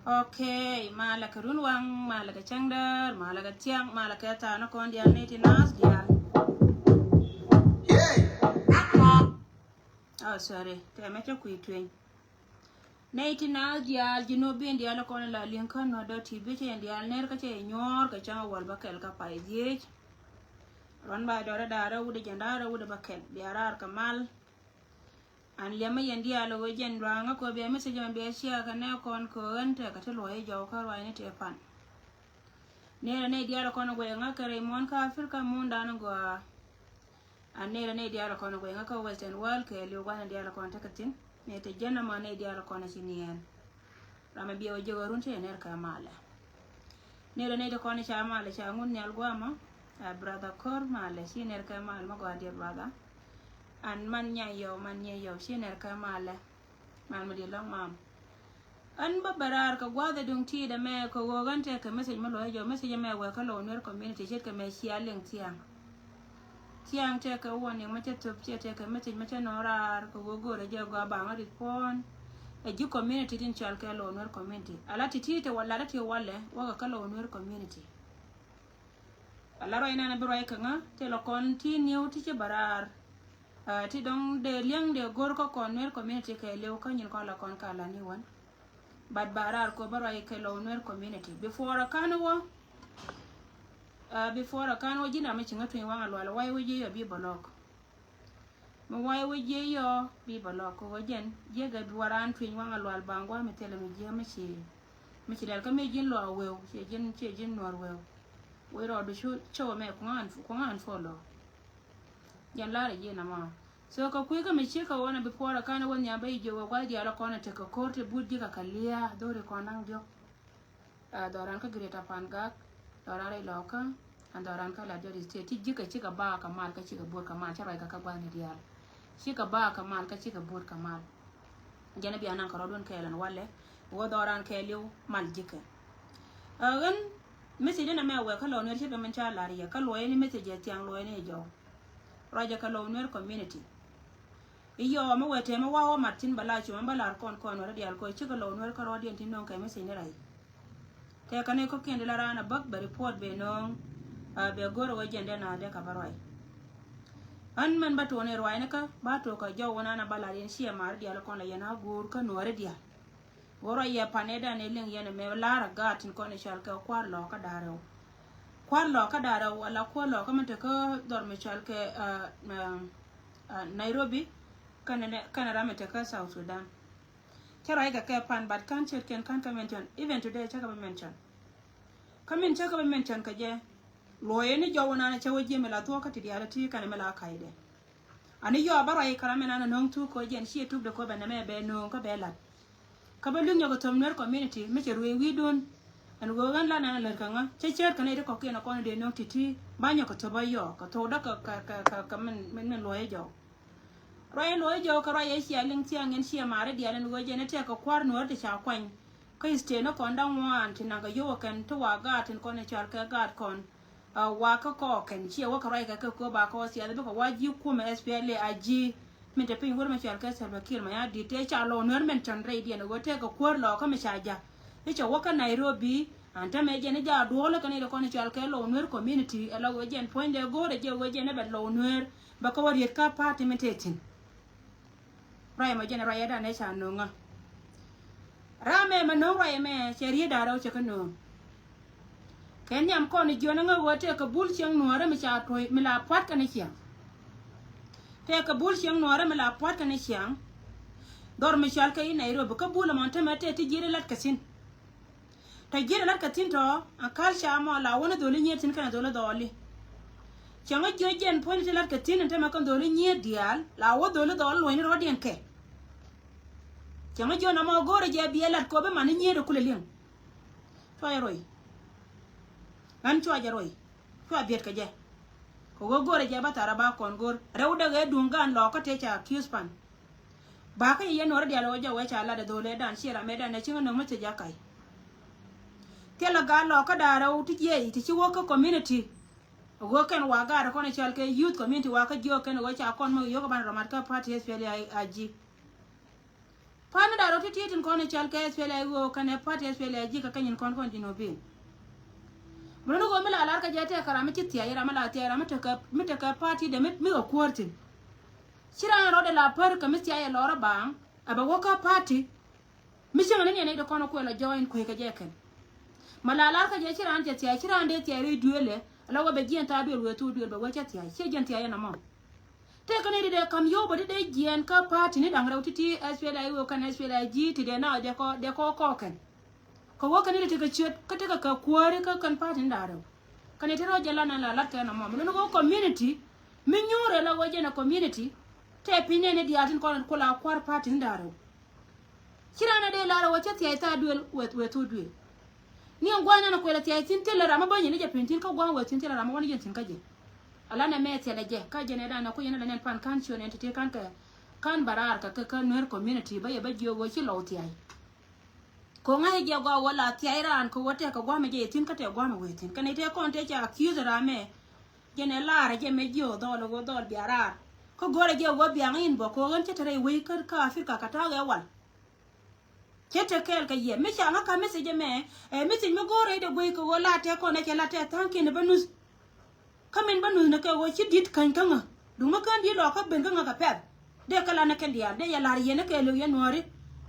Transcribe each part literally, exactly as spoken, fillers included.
Okay, malɛ kɛ runwaŋ, malɛ kɛ cäŋdäär, malɛ kɛ thiaŋ, malɛ kɛ thaak ni kɔn diaal ni ti naath diaal. Oh, sorry, tɛmɛ cä kui̱ tueny. Nɛy ti naath diaal, ji̱ nɔ ben diaal kɔn la liŋ kä nɔ dɔ ti bi cɛ diaal ner kä cɛ nyuɔɔr kɛ cäŋ a wäl bä kɛl kä pay dhiec. Ruan ba dɔrɛ da̱rɛ wut jɛn da̱rɛ wut bä kɛl bia raar kɛ mal. An liɛmä yɛn diaal ɣöö jɛn duaŋä kɔ bia message mɛ bia share kɛ nɛ kɔn kɛ ɣän tekɛ ti luɔ̱c jɔw kä ruacni tëë pan. Nɛrɛ nɛy diaal kɔn guɛy ŋä kɛ rɛy muɔ̱n kä Africa muɔ̱n dan gɔaa. An nɛrɛ nɛy diaal kɔn guɛy ŋä kä Western world kɛ liw gua̱n diaal kɔn tekɛ thin. Nɛ te jɛn ama nɛy diaal kɔn ci niɛn. Ramɛ bia wä jek ɣä run tëë nɛr kɛ malɛ. Nɛy rɔ nɛy ti kɔn ca malɛ, ca ŋun nhial guamɔ. A brother Kor malɛ, ci nɛr kɛ mal ma gɔaa diɛ brother. An man nyay yɔw, man nyay yɔw, ci nɛr kɛ malɛ. Mal mi di lɔŋ mam. An bä bɛ raar kɛ gua̱a̱th ɛ duŋ ti̱i̱t ɛmɛ kɛ ɣöö ɣän tɛkɛ message mi luɔ̱c jɔw, message ɛmɛ wɛ kä Lou Nuer community ce̱tkɛ mɛ cia liŋ thiaŋ. Thiaŋ tɛkɛ warning mɛ cɛ thöp, ciɛ tɛkɛ message mɛ cɛ nɔ raar kɛ ɣöö go̱o̱rɛ jɛ gɔaa baŋä rit puɔ̱n. Ɛ ji̱ community tin cɔal kɛ Lou Nuer community. Ala ti̱ti̱ tɛ wal, lat ti walɛ wäkɛ kä Lou Nuer community. Ala ruac nɛn bi ruac kɛ ŋä tëë lɔ kɔn ti niw ti ci bɛ raar. Ah, ti dɔ̱ŋ dee liɛŋ dee go̱r kä kɔn Nuer community kɛɛliw kä nyin kɔn la kɔn ka la ni wän. But ba raar kɔ bä ruac kɛ Lou Nuer community. Before a kan wä, ah, before a kan wä ji̱n ram mi ci ŋä tuny waŋ a lual, why wä ji̱ yɔ bi bä lɔk. Mi why wä ji̱ yɔ bi bä lɔk kɔ wä jɛn jiɛ gɛ bi waran tuny waŋ a lual baŋ gua mi thilɛ mi jiɛ mi ci, mi ci lɛl kä mi ji̱n lɔ a weu, ci ji̱n, ci ji̱n nuɔr weu. Wä rɔɔdu cu cɛ wä mɛ kuŋan, kuŋan follow. Jɛn lar ji̱ na ma. So kɛ kui̱ kä mi ci kɛ wä na bi puɔr a kan wä nhiam bä yi jiɛ wä gua̱th diaal a kɔn a tekɛ ko̱r ti but ji̱ kɛ kɛ lia̱a̱ dhori kɔn daŋ diɔk. Ah, dhɔran kä Greater Pangak, dhɔran rɛy Lɔkä, and dhɔran kä Lat Jɔt State. Ti ji̱ kɛ cikɛ ba kɛ mal kä cikɛ buɔt kɛ mal, cä ruac kɛ kä gua̱thni diaal. Cikɛ ba kɛ mal kä cikɛ buɔt kɛ mal. Jɛn bia naŋ kɛ rɔɔdun kɛɛl ɛn walɛ, wä dhɔran kɛɛliw mal ji̱ kɛ. Ah, ɣän message ni mɛ wɛ kä Lou Nuer ce̱tkɛ min ca lar yɛ, kä luɔyɛ ni message ɛ thiaŋ luɔyɛ ni jɔw. Ruacɛ kɛ Lou Nuer community. Iyɔ mi wee tɛmɛ wa wä mat thi̱n bä la cu mɛ bä lar kɔn kɔn wä rɔ diaal kɔ cikɛ Lou Nuer kärɔɔdiɛn ti nöŋ kɛ message ni ray. Tɛkɛ ni kɔ̱kiɛn di la raan a bäk bɛ report bɛ nööŋ, ah, bɛ go̱r a wä jɛn dee na dee ka bä ruac. Ɣän mɛn bä tuɔɔk ni ruacni kä ba tuɔɔk kɛ jɔw wä naan a bä lar yɛn ciɛ mar diaal kɔn la yɛn a go̱o̱r kä nuɔɔri diaal. Go̱r a yɛ pan ɛ dan ɛ liŋ yɛn ɛmɛ lar a gaat tin kɔn ɛ cɔal kɛ kua̱r Lɔkä da̱rɛw. Kua̱r Lɔkä da̱rɛw wala kua̱r Lɔkä mi te kä dhɔr mi cɔal kɛ, ah, ah, ah, Nairobi, kɛnɛ, kɛnɛ ram mi te kä South Sudan. Cä ruac kɛ kɛ pan, but kän ce̱tkiɛn kän kä mention. Even today cä kɛ bä mention. Kä min cä kɛ bä mention kɛ jɛ. Luɔyɛ ni jɔw wä naan cä wä jiɛ mi la thuɔ̱k kä ti diaal ti kɛnɛ mi la ka̱ydɛ. Ani yɔ bä ruac kɛ ram mi naan a no̱o̱ŋ thuk kɔ jɛn ciɛ tuk de kɔ bɛ nɛmɛ bɛ no̱o̱ŋ kä bɛ lat. Kä bä lui̱k nyɔk kɛ thom Nuer community mi cɛ ruëë wi̱i̱dun. Ɛn ɣöö ɣän la naan a lät kɛ ŋä cä ce̱tkɛ nɛy ti kɔ̱kiɛn a kɔn dee no̱o̱ŋ ti̱ti̱ ba nyɔk kɛ thop a yɔɔk kɛ thokdä kɛ, kɛ, kɛ, kɛ, kɛ min, min, min luɔyɛ jɔw. Ruac in luɔc jɔw kɛ ruac ɛ cia liŋ thiaŋ in cia mari diaal in ɣöö jɛn ɛ tɛk kɛ kua̱r nuɔ̱ɔ̱r ti ca kuany. Kä state ni kɔn da̱ŋ ŋuan ti naŋ kɛ yio̱w ɛ kɛn ti wa gaat tin kɔn in cɔal kɛ gaat kɔn. Ah, wa kä kɔɔkɛn ciɛ wä kɛ ruac kɛ kɛ köp a kɔɔk thiath bikɛ wa ji̱ kumɛ S P L A I G. Min te piny wur mi cɔal kɛ Salva Kiir Mayardit tëë ca Lou Nuer mention rɛydiɛn ɣöö tëë kɛ kuäär Lɔkä mi ca ja̱. I̱ cɛ wä kä Nairobi, an täämɛ jɛn i̱ jaak duɔ̱ɔ̱lä kɛn i̱ ti kɔn i̱ cɔal kɛ Lou Nuer community, ɛ la ɣöö jɛn puɔ̱nydɛ go̱o̱rɛ jɛ ɣöö jɛn i̱ bɛ Lou Nuer bɛ kä wä riet kä party mi tëë thi̱n. Ruac ɛmɔ jɛn ruac ɛ dan ɛ ca no̱o̱ŋä. Ram ɛmɛ no̱o̱ŋ ruac ɛmɛ cɛ riet da̱rɛ wä cɛ kä no̱o̱ŋ. Kɛ nhiam kɔn i̱ jiɔn ɛŋä ɣöö tëë kɛ bul cieŋ nuɔ̱ɔ̱rä mi ca tuɔ̱c mi la pua̱t kɛn i̱ ciaŋ. Tëë kɛ bul cieŋ nuɔ̱ɔ̱rä mi la pua̱t kɛn i̱ ciaŋ. Dhɔr mi cɔal kɛ i̱ Nairobi kä bul ɛmɔ täämɛ tëë ti ji̱ ri lat kɛ thi̱n. Tɔ ji̱n ɛ la̱t kɛ thi̱n tɔ, a culture mɔ la wä ni dholi nyiet thi̱n kɛnɛ dholi dhɔli. Cäŋ a jiö jɛn puɔ̱ny ti la̱t kɛ thi̱n ɛn tämɛ kɛn dholi nyiet diaal la wä dholi dhɔli luɔ̱ny ni rɔ̱diɛn kɛ. Cäŋ a jiö na mɔ go̱o̱rɛ jɛ biɛ la̱t kɔ bi man ni nyiet ɛ kulɛ liŋ. Cua jɛ rɔy. Ɣän cua jɛ rɔy. Cua biɛt kɛ jɛ. Kɛ ɣöö go̱o̱rɛ jɛ ba thar a ba kɔn go̱o̱r rɛw däk ɛ duŋ gan lɔɔkä tëë ca accuse pan. Bakä yɛ nuɔrä dial wä jɔwɛ ca lat a dho̱lɛ dan ciɛ ram ɛ dan ɛ cieŋ a nöŋ mi thiec a kac. Thilɛ gal lɔ kä da̱a̱r rɛw ti jiɛc ti ci wä kä community. Wä kɛn wa gaat kɔn ɛ cɔal kɛ youth community wa kä jiök kɛn wä ca kɔn mi yio̱k a ban rɔmat kä party S P L A I G. Pan mi da̱a̱r rɛw ti ti tin kɔn ɛ cɔal kɛ S P L A I O kɛn ɛ party S P L A I G kɛ kɛ nyin kɔn kɔn Junubin. Mi luni ɣöö mi la lar kä jɛ tɛk kɛ ram mi ci thiac ram mi la thiac ram mi tekɛ, mi tekɛ party dɛ mi, mi kɛ kuäär thi̱n. Ci raan rɔɔdɛ la pär kɛ mi thiac ɛ lɔrä baaŋ a bɛ wä kä party. Mi cieŋ ni niɛn i̱ di kɔn kuɛ lɔ join kue̱y kɛ jɛ kɛn. Ma la lar kä jɛ ci raan cɛ thiac, ci raan dee thiac rɛy duëëlɛ. Ala wä bɛ jiɛn thaar duëël wëë thuk duëël bɛ wä cɛ thiac, ciɛ jiɛn thiac ɛn ɛmɔ. Tëëkɛ ni di dee kam yio̱w bä di dee jiɛn kä party ni da̱ŋ rɛw ti̱ti̱ S P L A I O kɛn S P L A I G ti dee na dee kɔ, dee kɔ kɔɔkɛn. Kɛ wä kɛn i̱ ti kɛ ciöt kä ti kɛ kɛ kuääri kä kɛn party ni da̱ŋ rɛw. Kɛn i̱ ti rɔ jɛ lan an la lat kɛ nɔmɔ mi luni wä community mi nyuurɛ la wä jɛn ɛ community. Tɛ piny nɛn i̱ diaal tin kɔn ku la kua̱r party ni da̱ŋ rɛw. Ci raan ɛ dee lar ɛ wä cä thia̱c thaar duël weth, weth thuk duël. Ni ɛn gua̱a̱th nɛn ɛ kuɛl ɛ thia̱a̱c thi̱n thilɛ ram ɛ bä nyin ni jɛ piny thi̱n kä gua̱a̱th wee thi̱n thilɛ ram ɛ wä ni jɛn thi̱n kä jɛ. Ala nɛ mɛ thiɛl ɛ jɛ kä jɛn ɛ dan ɛ ku yɛn ɛ lɛ nɛn pan ka̱n ciö nɛn ti ti ka̱n kɛ ka̱n bɛ raar kɛ kɛ kä Nuer community bä yɛ bä jiök ɣöö ci lɔw thia̱a̱c. Kɛ ŋa̱c jɛ gɔaa wä la thia̱a̱c raan kɛ wä tɛk kɛ gua̱a̱th mɛ jɛ yɛ thi̱n kä tɛk gua̱a̱th mɛ wee thi̱n kɛn ɛ tëë kɔn tëë ca accuse ram mɛ. Jɛn ɛ laar ɛ jɛ mɛ jiök dhɔl ɛ ɣöö dhɔl bia raar. Kä go̱rɛ jɛ ɣöö biaŋ in bä kɛ ɣän cä te rɛy wec kä Africa kɛ ta̱a̱ ɣɛ wal. Cɛ te kɛɛl kɛ yɛ mi ca ŋä ka message ɛmɛ. Ɛ message mi go̱o̱r rɛy dɛ guey kɛ ɣöö la tɛk kɔn ɛ cɛ la tɛk tha̱a̱ŋ kiɛn ɛ bä nuth. Kä min bä nuth ni kɛ ɣöö ci di̱t käny kä ŋä duŋ mi kän di̱t lɔ kä ben kä ŋä kɛ pɛth. Dee kɛ la ni kɛn diaal dee yɛ la̱r yɛn ni kɛ li̱w yɛn nuɔ̱ɔ̱ri.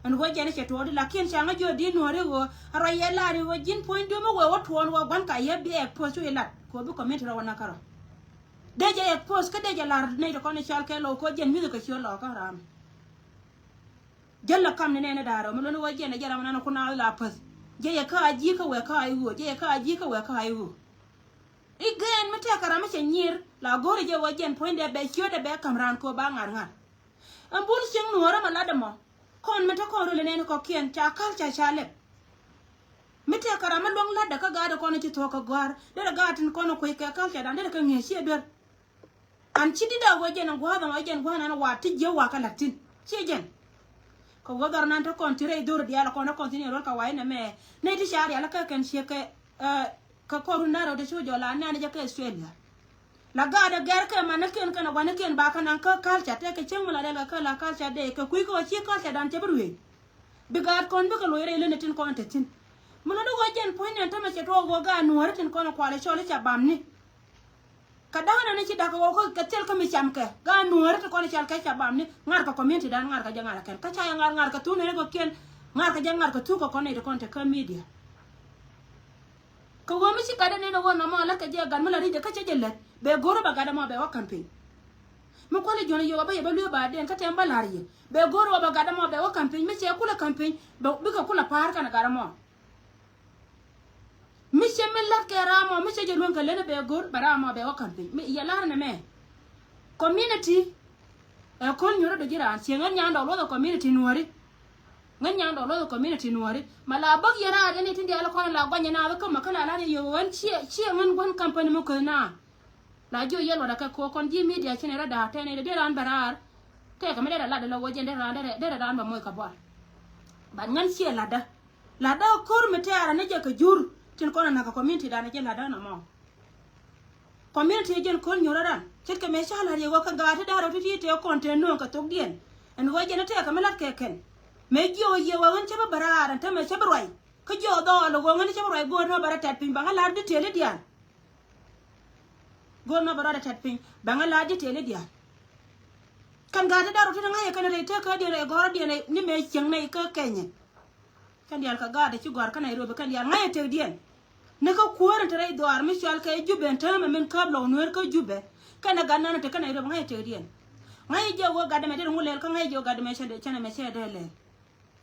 Ɛn ɣöö jɛn ɛ cɛ tuɔɔkdi lakin ca ŋä jiɔ di̱t nuɔ̱ɔ̱ri ɣöö a rɔ yɛ la̱r i̱ ɣöö ji̱n puɔ̱ny duɔ̱m mi wëë wä tuɔɔn wä gua̱n ka yɛ bi expose cu ilat kɛ ɣöö bi community rɔ wä näk kärɔ. Dee jɛ expose kä dee jɛ la̱r nɛy ti kɔn i̱ cal kɛ lɔw kɛ ɣöö jɛn mi̱th kɛ ciö lɔ kä ram. Jäl la kam ni nɛn ni da̱a̱r ɔ mi lon i̱ wä jiɛn ɛ jɛ ram nan kun a la päth. Jɛ yɛ kä a ji̱ kä wɛ kä a i̱ ɣöö jɛ yɛ kä a ji̱ kä wɛ kä a i̱ ɣöö. I̱ gɛɛn mi tɛk kɛ ram mi cɛ nyier la go̱o̱ri jɛ wä jiɛn puɔ̱nydɛ bɛ ciötdɛ bɛ ka̱m raan köö ba ŋa̱r ŋa̱r. Ɛn bul cieŋ nuɔ̱ɔ̱rä ma latdä mɔ. Kɔn mi te kɔn röl inɛn kɔ̱kiɛn ca ka̱l ca ca lɛp. Mi tɛk kɛ ram mi luäŋ latdä kä gaatdä kɔn ci thuɔ̱k kɛ gɔ̱a̱r derɛ gaat tin kɔn kuec kɛ ka̱l ca dan derɛ kɛ ŋi̱eec ciɛ duer. An ci dit a wee jɛn gua̱a̱th ɛmɔ jɛn gua̱a̱th nan wa ti jiɛ wa kä la̱t thi̱n ciɛ jɛn. Kɛ wee dhɔr nan te kɔn ti rɛy dho̱r diaal kɔn te kɔn thi̱n in ruɔ̱l kɛ wa inɛ mɛ nɛy ti ca rial kä kɛn ciɛ kɛ kɛ kɔr run nan rɛw te cu jɔl a nɛn jɛ kä Australia. La gaatdɛ gɛr kɛ man ni kiɛn kɛn a gua̱n ni kiɛn ba kä naŋ kä culture tɛk kɛ cieŋ mi la rɛl kɛ kä la culture dee kɛ kui̱ kɛ wä ci culture dan cɛ bi ruëëc. Bi gaat kɔn bikɛ loc rɛy leni tin kɔn te thi̱n. Mi lotdä wä jɛn puɔ̱ny nɛn tämɛ cɛ tuɔɔk wä gaat nuɔ̱ɔ̱ri tin kɔn kualɛ cɔl i̱ ca bamni. Kɛ da̱a̱n ɛn i̱ ci da̱k kɛ wä kɛ thil kä mi cam kɛ gaat nuɔ̱ɔ̱ri tin kɔn i̱ cal kɛ ca bamni ŋa̱r kɛ community dan ŋa̱r kɛ jɛ ŋa̱r kɛ kɛn kä ca yɛ ŋa̱r ŋa̱r kɛ thun nɛn kɛ kiɛn ŋa̱r kɛ jɛ ŋa̱r kɛ thuk kɛ kɔn nɛy ti kɔn te kä media. Kɛ ɣöö mi ci gatdɛ nɛn ɛ ɣöö nɔmɔ la̱t kɛ jɛ gat mi la ri̱c jɛ kä cä jɛ lät bɛ go̱r ɛ bɛ gatdɛ mɔ bɛ wä campaign. Mi kuäli juɔ̱n ɛ yio̱k ɛ bä yɛ bä luee ba dɛn kä tɛm bä la̱r yɛ bɛ go̱r ɛ wä bɛ gatdɛ mɔ bɛ wä campaign mi cɛ kulɛ campaign bɛ bikɛ kulɛ pa̱a̱r kɛnɛ gatdɛ mɔ. Mi cɛ mi la̱t kɛ raam mɔ mi cɛ jɛ luäŋ kɛ leni bɛ go̱r bɛ raam mɔ bɛ wä campaign mi yɛ la̱r ɛnɛ mɛ. Community ɛ ko̱l nyuɔ̱rä dɔ̱ ji̱ raan ciɛ ŋän nyan dɔɔk luɔth ɛ community nuɔ̱ri. Ŋän nyan dɔɔk luɔth ɛ community nuɔ̱ri ma la bäk yɛn raar yɛn i̱ tin diaal kɔn la guany yɛn naath kä ma kä la la̱r yɛ yio̱k ɣän ciɛ ciɛ ŋän gua̱n company mi köth naath. La jiö yɛ luɔt akɛ ko̱ kɔn ji̱ media cinɛ rɔ da̱a̱k tɛn i̱ dee raan bɛ raar. Tɛkɛ mi derɛ lat dee lɔ wä jɛn derɛ raan derɛ derɛ raan bɛ moc kɛ buɔl. But ŋän ciɛ latdä latdä ko̱r mi tɛ̈rɛ ni jɛ kɛ jur tin kɔn ɛ na̱k kɛ community danɛ jɛ latdä nɔmɔ. Community jɛn ko̱l nyuɔ̱rä ran ce̱tkɛ mëë ca la̱t yɛ ɣöö kɛ gaat ti da̱r rɛw ti̱ti̱ tëë kɔn tëë nööŋ kɛ thok diɛn. Ɛn ɣöö jɛn tëëkɛ mi la̱t kɛ kɛn mëë jiök yɛ ɣöö ɣän cä bi bɛ raar ɛn tämɛ cä bi ruac kä jiök dhɔɔl ɣöö ɣän cä bi ruac go̱o̱r nɔ bɛ rɔ tɛt piny baŋä la̱r di tëëli diaal. Go̱o̱r nɔ bɛ rɔ tɛt piny baŋä la̱r di tëëli diaal. Kɛn gaat ti da̱r rɛw ti̱ti̱ ŋa̱c yɛ kɛn rɛy tëëkä diɛn rɛy gɔ̱rä diɛn ni mëë cieŋ nɛy kä kɛnyɛ. Kɛn diaal kɛ gaat ci gɔ̱a̱r kä Nairobi kɛn diaal ŋa̱cɛ tëkdiɛn. Ni kä kuäär in te rɛy dhuaar mi cual kɛ Jubɛ in täämɛ min kääp lɔw nueer kä Jubɛ. Kɛn ɛ gat nɔn in te kä Nairobi ŋa̱cɛ tëkdiɛn. Ŋa̱cɛ jiɛ wä gat dämɛ derɛ ŋu lɛl kä ŋa̱cɛ jiɛ wä gat dämɛ cɛ dee cɛn ɛmɛ cɛ dee lɛl.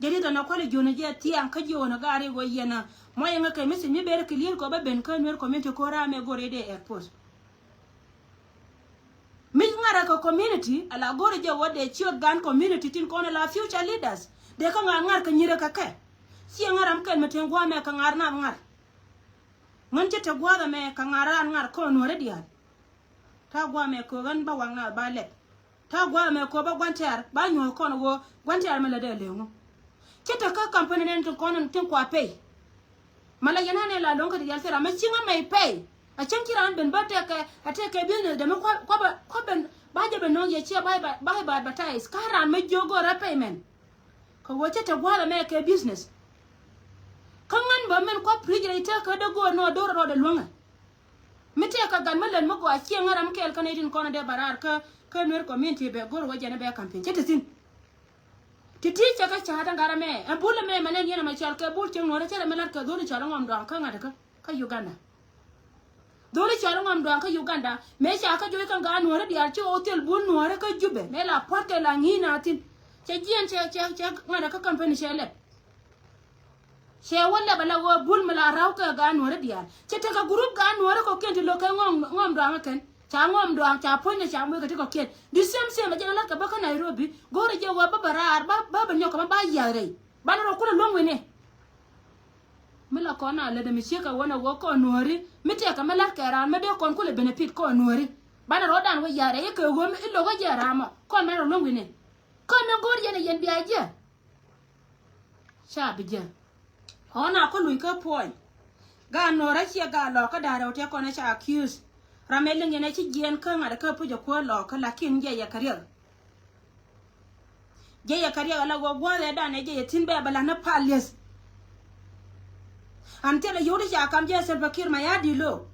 Jɛ riet ɛn ɛ kualɛ jiön jiɛ thiaŋ kä jiɛ wä ni gaat ri wä yɛn ɛ. Mɔ yɛ ŋä kɛ mi thiec mi ber kɛ lier kɔ bä ben kä nueer community ko̱r ram ɛ go̱r i̱ dee airport. Mi ŋa̱rä kɛ community ala go̱rɛ jɛ wä dee ciöt gan community tin kɔn ala future leaders dee kä ŋa̱r ŋa̱r kɛ nyirɛ kɛ kɛ. Ciɛ ŋa̱r ram kɛn mi tin gua̱a̱mɛ kɛ ŋa̱r nath ŋa̱r. Ŋän cɛ te gua̱a̱th ɛmɛ kɛ ŋa̱r ran ŋa̱r kɔn nuɔ̱rɛ diaal. Ta̱a̱ gua̱a̱mɛ kɛ ɣän ba waŋ nath ba lɛp. Ta̱a̱ gua̱a̱mɛ kɛ ba gua̱n tɛ̈r ba nyuɔ̱th kɔn ɣöö gua̱n tɛ̈r mɛ lɛ dee leŋu. Cɛ te kä company nɛn tin kɔn tin kua pay. Mala yɛn anɛ la lo̱ŋ kä ti diaal thil ram mɛ cieŋ amɛ pay. A cieŋ ci ran ben bä tɛkɛ a tɛkɛ business dɛ mi kua kua bɛ kua ben ba jɛ ben no̱o̱ŋ yɛ ciɛ ba ba ba advertise ka ran mɛ jiök go̱o̱rä payment. Kɛ ɣöö cä te gua̱a̱th ɛmɛ kɛ business. Kä ŋän bä min kua preach rɛy tëëkä dee go̱o̱r nɔ do̱r rɔɔdɛ luäŋɛ. Mi tëëkä gat mi lät mi gɔaa cieŋ ram kɛɛl kä nɛy tin kɔn dee bä raar kä kä nuer community bɛ go̱o̱r wä jɛn bɛ campaign cä te thi̱n. Ti ti cɛ kä ca̱a̱t ɛn gat ɛmɛ ɛn bul ɛmɛ mɛ nɛn yɛn ɛmɛ cɔal kɛ bul cieŋ nuɔ̱ɔ̱rä cɛ rɛ mi la̱t kɛ dho̱r cɔal ŋɔm dɔaŋ kä ŋa̱t kä kä Uganda. Dho̱r cɔal ŋɔm dɔaŋ kä Uganda mëë ca kä joc kɛn gaat nuɔ̱ɔ̱rä diaal ci ɣɔw thil bul nuɔ̱ɔ̱rä kä Jubɛ mëë la pua̱t kɛ la ŋi̱i̱c naath thi̱n. Cɛ jiɛn cɛ cɛ cɛ ŋa̱t kä company cɛ lɛp. Cɛ wä lɛp ala ɣöö bul mi la ra̱w kɛ gaat nuɔ̱ɔ̱rä diaal cɛ tekɛ group gaat nuɔ̱ɔ̱rä kɔkiɛn ti lo̱k kɛ ŋɔm ŋɔm dɔaŋ kɛn ca ŋɔm dɔaŋ ca puɔ̱nydɛ ca muec kɛ ti kɔkiɛn. The same same a jɛn a la̱t kɛ bä kä Nairobi go̱o̱rä jɛ ɣöö bä bɛ raar ba bä bɛ nyɔk kɛ ma ba yiath rɛy banɛ rɔ kulɛ luäŋ wi̱ni. Mi la kɔn a lätdɛ mi ciek kɛ wänɛ wä kɔn nuɔ̱ɔ̱ri mi tɛkɛ mi la̱t kɛ raan mi dee kɔn kulɛ benefit kɔn nuɔ̱ɔ̱ri. Banɛ rɔ̱dan wä ya̱rɛ i̱ kɛ ɣöö mi i̱ lo̱k kä jɛ raan mɔ kɔn mɛn rɔ lo̱ŋ wi̱ni. Kɔn ni go̱o̱r yɛn ɛ yɛn bia jiɛ. Ca bi jiɛ. Ɣɔn a kä luny kä puɔ̱ny. Gaat nuɔ̱ɔ̱rä ciɛ gaat lɔɔkä da̱rɛ wä tëë kɔn ɛ ca accuse. Ram mɛ liŋ yɛn ɛ ci jiɛɛn kä ŋa̱t kä puc ɛ kuäär lɔɔkä lakin jiɛ yɛ kɛ riɛk. Jɛ yɛ kɛ riɛk ala ɣöö gua̱a̱th ɛ danɛ jɛ yɛ thi̱n bɛ bɛ la̱t ni pal lieth. An thilɛ yio̱w ti ca kam jɛ Salva Kiir Mayardit lo̱o̱.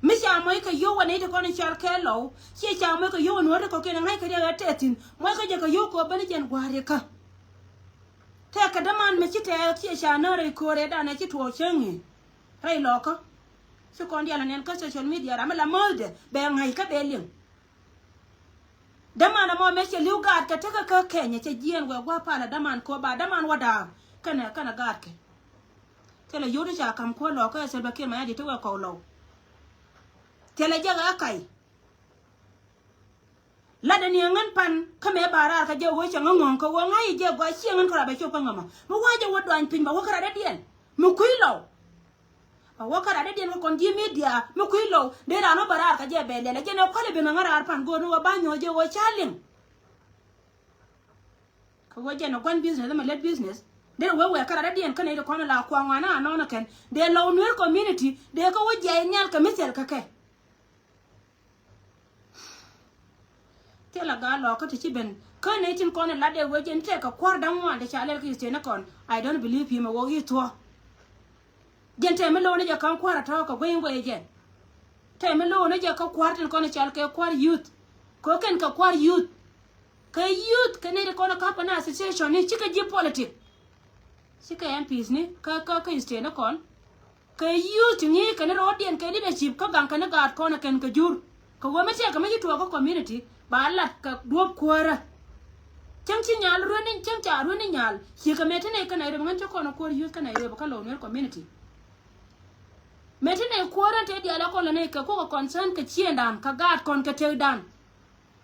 Mi ca mɔc kɛ yio̱w wä nɛy ti kɔn i̱ cɔal kɛ lɔw ciɛ ca mɔc kɛ yio̱w wä nuɔ̱ɔ̱r ti kɔ̱kiɛn ɛ ŋa̱c kɛ riɛk ɛ tɛth thi̱n mɔc kɛ jɛ kɛ yio̱w kɛ ɣöö ben i̱ jɛn gua̱a̱r yɛ kä. Tɛkɛ däman mi ci tɛɛk ciɛ ca nä rɛy köör ɛ danɛ ci tuɔɔk cäŋ i̱ rɛy lɔɔkä. Ci kɔn diaal ɛ nɛn kä social media ram mi la määthdɛ bɛ ŋa̱c kä bɛ liŋ. Däman ɛmɔ mëë cɛ li̱w gaatkɛ tekɛ kä Kenya cɛ jiɛɛn wɛ gua̱a̱th palä däman kɔ ba däman wä da̱a̱k kɛnɛ kɛnɛ gaatkɛ. Thilɛ yio̱w ti ca ka̱m kuäär lɔɔkä ɛ Salva Kiir Mayardit ti wɛ kɔw lɔw. Thilɛ jɛ ɣä ka̱y. Latdɛ ni ɛ ŋän pan kä mëë ba raar kä jɛ ɣöö cɛ ŋä ŋɔ̱ŋ kä ɣöö ŋa̱c i̱ jɛ gɔaa ciɛ ŋän kärɔa bɛ cop kä ŋämä mi wa̱a̱ jɛ wä duany piny bɛ wä kärɔa dädiɛn mi kui̱ lɔw. A wä kärɔa dädiɛn kä kɔn ji̱ media mi kui̱ lɔw dee raan wä bɛ raar kä jɛ bɛ lɛl ɛ jɛn ɛ kua̱l i̱ ben ŋä ŋä raar pan go̱o̱r ni wä ba nyuɔ̱th jɛ ɣöö ca liŋ. Kä wä jɛn ɛ gua̱n business ɛmɛ lät business dee wee wee kärɔa dädiɛn kä nɛy ti kɔn la kuaŋ wan a nɔn ɛ kɛn dee lɔw Nuer community dee kä wä jiɛc nhial kɛ mi thil kä kɛ. Thilɛ gaa lɔɔkä ti ci ben kä nɛy tin kɔn in lat dee wee jɛn tɛk kɛ kua̱r da̱ŋ ŋuan ti ca lɛl kä Eastern ni kɔn. I don't believe him ɛ wä i̱ thuɔ̱. Jɛn tɛm mi lo̱o̱n ni jɛ kä kua̱r a tɔ̱ kɛ guey in guey jɛn. Tɛm mi lo̱o̱n ni jɛ kä kua̱r tin kɔn in cal kɛ kua̱r youth. Kɛ kɛn kɛ kua̱r youth. Kɛ youth kɛ nɛy ti kɔn in ka̱p kɛ na association ni cikɛ ji̱ politic. Cikɛ M Ps ni kä kä kä Eastern ni kɔn. Kɛ youth ti ŋi̱i̱c kɛn ro̱o̱diɛn kɛ leadership kä gaŋ kɛn gaat kɔn kɛn kɛ jur. Kɛ ɣöö mi tiɛɛkɛ mi ci tuɔɔk kä community ba lat kɛ duɔ̱p kuäärä. Cäŋ ci nyal rueni cäŋ ca rueni nyal ciekɛ mëë ti nɛy kä Nairobi ŋän ci kɔn kuäär youth kä Nairobi kä Lou Nuer community. Mëë ti nɛy kuäärä te diaal a kɔn lɛ nɛy kɛ kuɔkɛ concern kɛ ciëŋdan kɛ gaat kɔn kɛ tëkdan.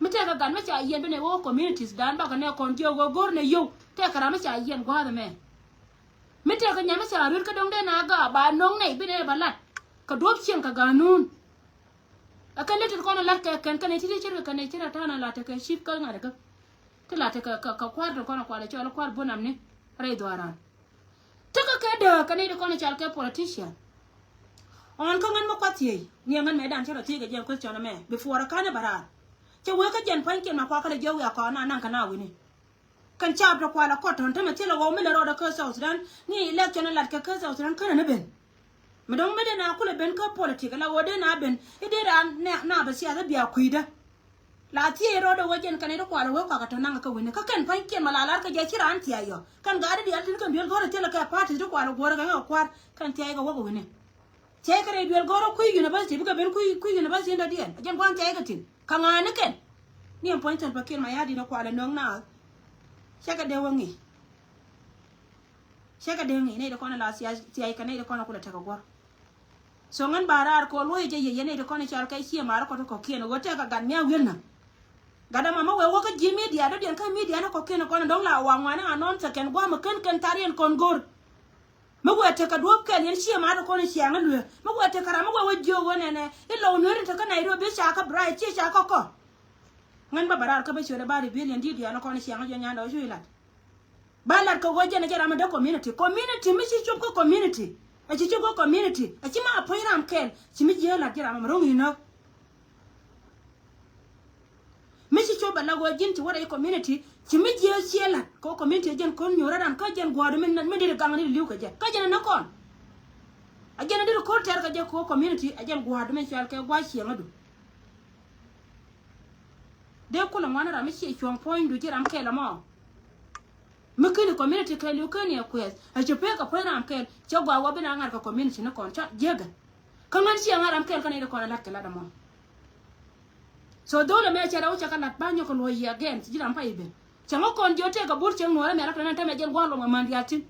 Mi tɛkɛ gat mi ca yiɛn bi nɛ wä communities dan bakɛ nɛ kɔn jiök wä go̱r nɛ yio̱w tɛkɛ ram mi ca yiɛn gua̱a̱th ɛmɛ. Mi tɛkɛ nyam mi ca ruet kä dɔ̱ŋ dee na gaak ba no̱ŋ nɛy bi nɛ ba lat kɛ duɔ̱p cieŋ kɛ ga̱a̱nun. Ɛ kɛn ni ti kɔn lat kɛ kɛn kɛn ti ti cir kɛ kɛn ti rat ta̱a̱n a lat kɛ cip kä ŋa̱t kä ti lat kɛ kɛ kua̱r ti kɔn kual cɔl kua̱r bunam ni rɛy dhuaaran. Tekɛ kɛ dääk kɛ nɛy ti kɔn i̱ cal kɛ politician. Ɣɔn kä ŋän mi kuath thiec ni ɛ ŋän mëë dan cä rɔ thiec kɛ jɛn question ɛmɛ before ɛ ka̱n i̱ bɛ raar. Cɛ wee kä jɛn pua̱nykiɛn ma kuakä lɛ jiök wiak kɔn na naŋ kɛ na wi̱ni. Kɛn caap tɔ kualɛ kɔt tɔ̱n tämɛ thilɛ ɣɔw mi lɛ rɔɔdɛ kä South Sudan ni election lat kɛ kä South Sudan känɛ ni ben. Mi dɔ̱ŋ mi dee na kulɛ ben kä politik ala ɣöö dee na ben i̱ dee raan na bɛ siasa bia kui̱dä. La thiec rɔɔdɛ wä jɛn kɛn i̱ ti kualɛ wee kuakä tɔ naŋ kä wi̱ni kä kɛn pa̱nykiɛn ma la lar kä jɛ ci raan thiac yɔ kɛn gaat i̱ diaal tin kɛn duel gɔ̱rä thilɛ kɛ party ti kualɛ guɔ̱rä kɛ ŋɛ kua̱r kɛn thiac kɛ wä kɛ wi̱ni. Thiac kɛ rɛy duel gɔ̱rä kui̱ university bikɛ ben kui̱ kui̱ university in dɔ̱diɛn ɛ jɛn gua̱n thiac kɛ thi̱n kä ŋa̱a̱n ni kɛn. Ni ɛn puɔ̱ny thil pa kiɛn ma ya̱di̱n ɛ kualɛ nöŋ naath. Cɛ kɛ dee wä ŋi̱i̱c. Cɛ kɛ dee ŋi̱i̱c nɛy ti kɔn la thiac thiac kɛ nɛy ti kɔn kulɛ tekɛ guɔ̱r. So ŋän ba raar kɛ ɣöö luɔ̱c jɛ yɛ yɛn nɛy ti kɔn i̱ cɔal kɛ ciɛ ma̱a̱r kɔt kɔ̱kiɛn ɣöö tɛk kɛ gat mia̱ wi̱el nä. Gat ɛmɔ mi wee wä kä ji̱ midia dɔ̱diɛn kä midia ni kɔ̱kiɛn kɔn dɔ̱ŋ la waŋ ŋuani anɔn thɛkɛn gua̱a̱m kɛn kɛn thar yɛn kɔn go̱r. Mi wee tekɛ duɔ̱ɔ̱p kɛl yɛn ciɛ ma̱a̱r kɔn i̱ ciaŋ i̱ luee mi wee tekɛ ram mi wee wä jiök ɣöö nɛnɛ i̱ lɔw nueeri tekɛ Nairobi ca kä bright ciɛ ca kä kɔ. Ŋän bä bɛ raar kä bä ciötdɛ ba ri bi̱i̱l yɛn di̱i̱t diaal ni kɔn i̱ ciaŋ i̱ jiɔ nyandɛ ɣöö cu ilat. Ba lat kɛ ɣöö jɛn ɛ jɛ ram mi dee community. Community mi ci cop kä community. Ɛ ci cop kä community. Ɛ ci ma apuɔ̱ny ram kɛl. Ci mi jiee lat ji̱ ram mi ro̱ŋ i̱ näk. Mi ci cop ɛ la ɣöö ji̱n ci wä rɛy community. Ci mi jiee ciee lat kɛ ɣöö community ɛ jɛn ko̱n nyuɔ̱rä ran kä jɛn gua̱a̱du mi, mi dit gaŋ ni li̱w kɛ jɛ. Kä jɛn ɛ näk kɔn. Ɛ jɛn ɛ dit ko̱n tɛr kɛ jɛ kɛ ɣöö community ɛ jɛn gua̱a̱du mi cual kɛ gua̱a̱ ciɛŋädu. Dee kulɛ ŋuan ram mi ciɛ cuɔ̱ŋ puɔ̱nydu ji̱ ram kɛl ɛmɔ. Mi keni community kɛɛliw keni ɛ kuɛth ɛ ci pek ɛ puɔ̱ny ram kɛl cɛ gɔaa wä bi na ŋa̱r kɛ community ni kɔn ca jiäkɛ. Kä ŋän ciɛ ŋa̱r ram kɛl kä nɛy ti kɔn ɛ la̱t kɛ la̱t ɛmɔ. So dho̱l ɛmɛ cɛ rɛw cɛ kɛ la̱t ba nyɔk kɛ luɔ̱c yiëë again ci ji̱ ram pay i̱ ben. Cɛ ŋä kɔn jiö tëëk kɛ bur cieŋ nuɔ̱ɔ̱rä mɛ rak tɛn ɛn tämɛ jɛn gua̱a̱r luɔm ɛ man diaal thi̱n.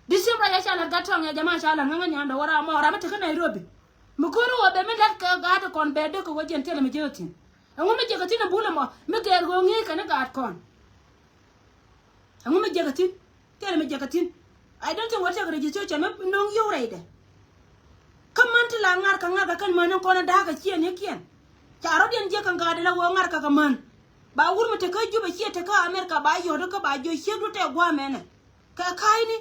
December yɛ ca la̱t gat tɔ̱ŋ yɛ jɛ ma ca la̱t ŋä ŋä nyan dɔ̱ wä ram mɔ ram mi tekɛ Nairobi. Mi ko̱n ri wä ben mi la̱t kɛ gaat ti kɔn bɛ dee kɛ wä jiɛn thilɛ mi jiäk thi̱n. Ɛŋu mi jiäk thi̱n ɛ bul ɛmɔ mi gɛɛr ɣöö ŋi̱i̱c kɛn i̱ gaat kɔn. Ɛŋu mi jiäk thi̱n thilɛ mi jiäk thi̱n. I don't think wä tɛk registration mi no̱ŋ yio̱w rɛydɛ. Kä män ti la ŋa̱r kɛ ŋa̱r kɛ kɛn män in kɔn in da̱a̱k kɛ ciɛn ikiɛn. Ca rɔ̱diɛn jiɛk kɛ ŋa̱r dɛ la wä ŋa̱r kɛ kɛ män. Ba wur mi tekä Jubɛ ciɛ tekä America ba yɔ̱t kä ba jiɔ ciek du tɛk gua̱a̱ mɛnɛ. Kɛ ka̱a̱cni.